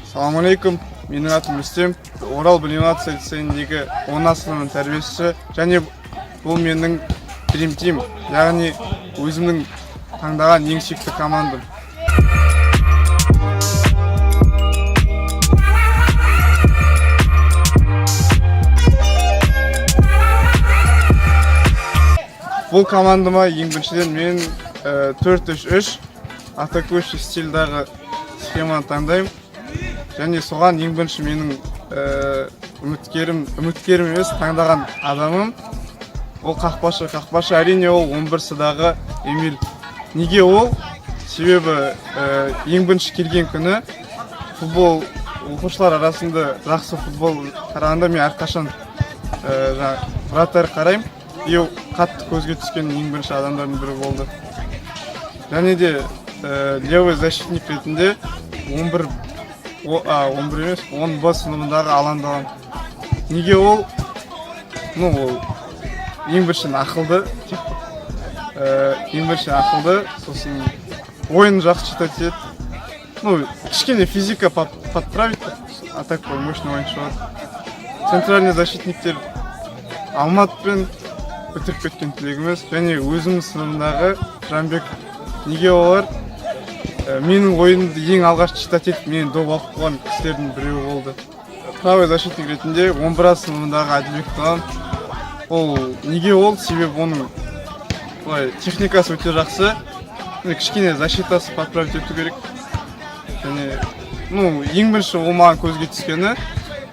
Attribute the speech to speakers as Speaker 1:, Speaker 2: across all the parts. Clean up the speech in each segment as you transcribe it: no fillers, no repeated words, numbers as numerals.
Speaker 1: Салам алейкум, менің атым Рүстем. Орал білім нация лицейіндегі 10 сыныбының тәрбиешісі және бұл менің Dream Team, яғни өзімнің таңдаған ең сүйікті командам. Бұл командама ең біріншіден мен 4-3-3 атакующий стильдағы схеманы таңдаймын және соған ең бірінші менің үміткерім, үміткерім емес, таңдаған адамым ол қақпашы. Қақпашы, әрине, ол 11 сыдағы Эмиль. Неге ол? Себебі ең бірінші келген күні футбол оқушылар арасында жақсы футбол қарағанда, мен әрқашан жаңағы вратарь қараймын, и ол қатты көзге түскен ең бірінші адамдардың бірі болды. Және де левый защитник ретінде 11 11 емес, 10 Б сыныбындағы Аланды аламын. Неге ол? Ну, ол ең біріншіден ақылды, типа, ең біріншіден ақылды, сосын ойын жақсы читать етеді, ну, кішкене физика подправить, а так ол мощный ойыншы болады. Центральный защитниктер Алмат пен бітіріп кеткен түлегіміз және өзімнің сыныбымдағы Жанбек. Неге олар? Менің ойынымды ең алғаш читать етіп, мені доп алып қойған кісілердің біреуі болды. Правый защитник ретінде 11 А сыныбындағы Әділбекті аламын. Ол неге ол? Себебі оның былай техникасы өте жақсы. Ну, кішкене защитасы подправить ету керек. Және, ну, ең бірінші ол маған көзге түскені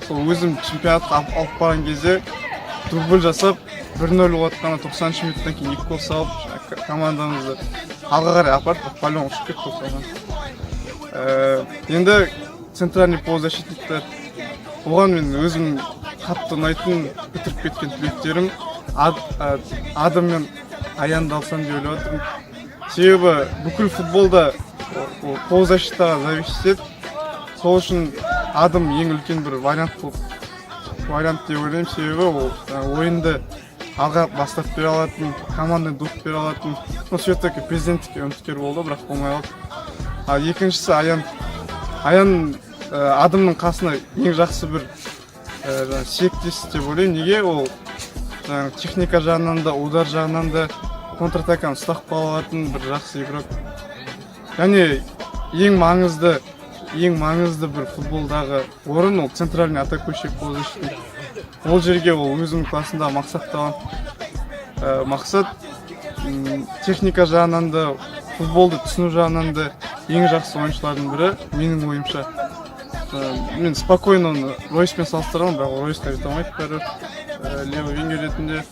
Speaker 1: сол өзім чемпионатқа алып барған кезде дубль жасап, 1-0 болып жатқанда 90 минуттан кейін екі гол салып, жаңағы командамызды алға қарай апарды, бірақ по-любому ұшып кетті ол соған. Енді центральный полузащитниктер, оған мен өзім қатты ұнайтын бітіріп кеткен түлектерім Адам мен Аянды алсам деп ойлап отырмын. Себебі бүкіл футболда ол полузащитаға зависит етеді. Сол үшін Адам ең үлкен бір вариант болып, вариант деп ойлаймын. Себебі ол ойынды алға бастап бере алатын, команданы дух бере алатын. Ну, все таки президенттікке үміткер болды, бірақ болмай қалды. Ал екіншісі Аян. Аян Адамның қасына ең жақсы бір жаңағы серіктес деп ойлаймын. Неге? Ол жаңағы техника жағынан да, удар жағынан да, контратаканы ұстап қала алатын бір жақсы игрок. Және ең маңызды бір футболдағы орын ол центральный атакующий полузащитник. Ол жерге ол өзімнің классымдағы Мақсатты аламын. Мақсат техника жағынан да, футболды түсіну жағынан да ең жақсы ойыншылардың бірі менің ойымша. Мен спокойно оны Ройспен салыстыра аламын, бірақ ол Ройсқа жете алмайды бәрібір. Левый вингер ретінде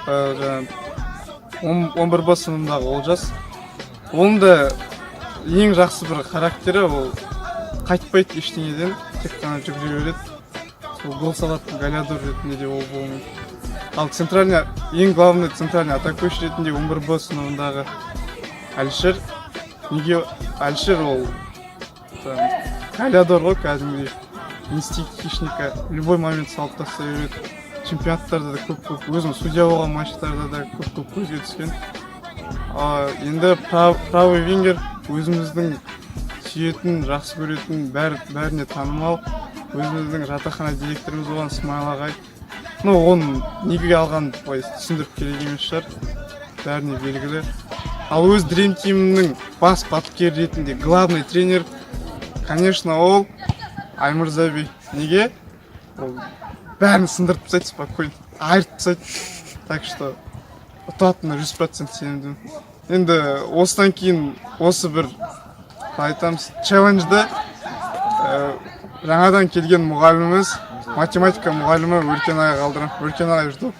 Speaker 1: жаңағы 11 Б сыныбындағы Олжас. Оның да ең жақсы бір характері, ол қайтпайды ештеңеден, тек қана жүгіре береді. Сол гол салатын голеадор ретінде де ол болуы мүмкін. Ал центральный, ең главный центральный атакующий ретінде 11 Б сыныбындағы Әлішер. Неге Әлішер? Ол там голеадор ғой кәдімгідей, инстинкт хищника, любой момент салып тастай береді. Чемпионаттарда да көп көп, өзім судья болған матчтарда да көп көп көзге түскен. А, енді правый вингер өзіміздің сүйетін, жақсы көретін, бәріне танымал өзіміздің жатақхана директорымыз болған Смайыл ағай. Ну, оны неге алғанын былай түсіндіріп керек емес шығар, бәріне белгілі. Ал өз Dream Team'нің бас бапкері ретінде, главный тренер, конечно, ол Аймырза би. Неге? Ол бәрін сындырып тастайды, спокойно айырып тастайды. Так что ұтатынына 100% сенімдімін. Енді осыдан кейін осы бір, қалай айтамыз, челленджді жаңадан келген мұғаліміміз, математика мұғалімі Өркен ағайға қалдырамын. Өркен ағай, жду.